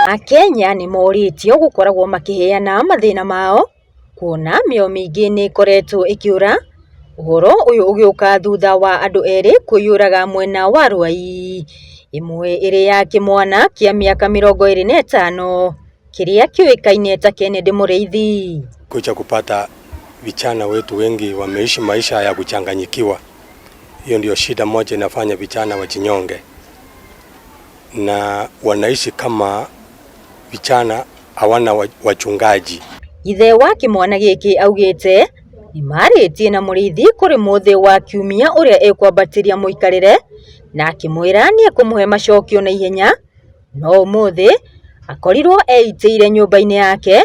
Akenya nĩ morĩtio gũkoragwo makĩheana mathĩna mao kuona mĩoyo mĩingĩ nĩ ĩkoretwo ĩkĩũra. Ũhoro ũyũ ũgĩũka thutha wa andũ erĩ kwĩyũraga mwena wa Ruai, ĩmwe ĩrĩ ya kĩmwana kĩa mĩaka 25 kĩrĩa kĩũĩkaine ta Kennedy Mũrĩithi. Kuja kupata vijana wetu wengi wameishi maisha ya kuchanganyikiwa. Hiyo ndio shida moja inafanya vijana wajinyonge, na wanaishi kama vijana hawana wachungaji. Ithe wa kĩmwana gĩkĩ augĩte nĩmarĩtie na Mũrĩithi kũrĩ mũthĩ wa kiumia ũrĩa ekwambatĩria mũikarĩre na akĩmwĩra nĩekũmũhe macokio na ihenya, no ũmũthĩ akorirwo eitĩire nyũmba-inĩ yake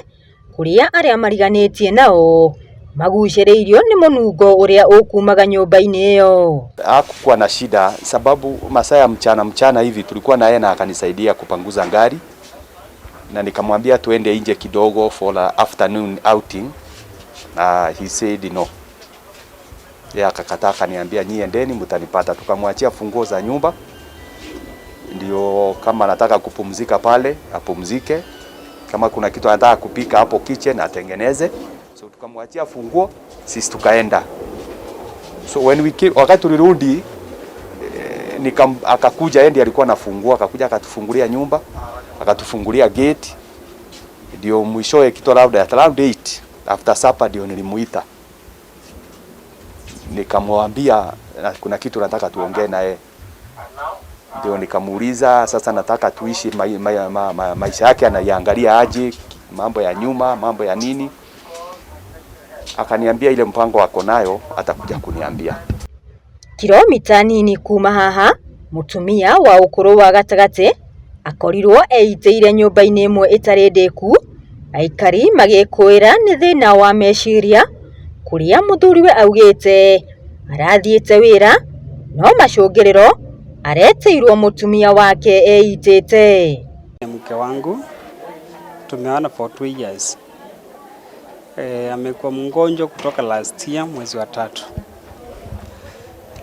kũrĩa arĩa mariganĩtie nao magucĩrĩirio nĩ mũnungo ũrĩa ũkumaga nyũmba-inĩ ĩyo. Hakukuwa na shida sababu masaa ya mchana mchana hivi tulikuwa na yeye na akanisaidia kupanguza ngari na nikamwambia tuende nje kidogo for a afternoon outing na he said no. Yeye akakataa, akaniambia nyie endeni mtanipata. Tukamwachia funguo za nyumba, ndio kama anataka kupumzika pale apumzike, kama kuna kitu anataka kupika hapo kitchen atengeneze. So tukamwachia funguo, sisi tukaenda. So when we came, wakati tulirudi akakuja yeye ndiye alikuwa na funguo, akakuja akatufungulia nyumba, akatufungulia gate, ndio mwishowe kitu labda at around 8 after supper ndio nilimuita nikamwambia kuna kitu nataka tuongee na yeye, ndio nikamuuliza sasa, nataka tuishi maisha yake anaiangalia aje, mambo ya nyuma, mambo ya nini. Akaniambia ile mpango wako nayo atakuja kuniambia. Kilomita nini kuma haha mũtumia wa ũkũrũ wa gatagatĩ akorirwo eitĩire nyũmba-inĩ ĩmwe ĩtarĩ ndĩku, aikari magĩkũĩra nĩ thĩna wa meciria kũrĩa mũthuriwe augĩte arathiĩte wĩra no macũngĩrĩro aretĩirwo mũtumia wake eitĩte. Mke wangu tumeoana for 2 years. Amekuwa mgonjwa kutoka last year mwezi wa 3,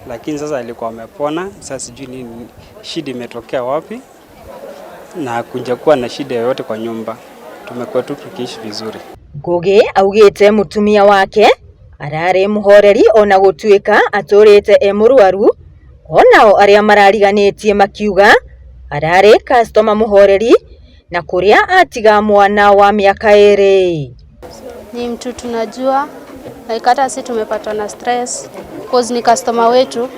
lakini sasa alikuwa amepona. Sasa sijui nini shida imetokea wapi, na hakuja kuwa na shida yoyote kwa nyumba, tumekuwa tu tukiishi vizuri. Ngugi augĩte mũtumia wake ararĩ mũhoreri ona gũtuĩka atũrĩte e mũrwaru, onao arĩa marariganĩtie makiuga ararĩ customer mũhoreri na kũrĩa atiga mwana wa mĩaka 2. Ni mtu tunajua, like hata sisi tumepatwa na stress cause ni customer wetu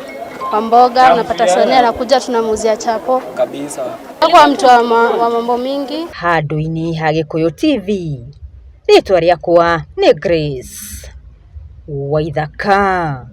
wa mboga, unapata sania anakuja tunamuuzia chapo kabisa. Kwa mtu wa mambo mingi. Handũ-inĩ ha Gĩkũyũ TV, rĩtwa rĩakwa nĩ Grace Waithaka.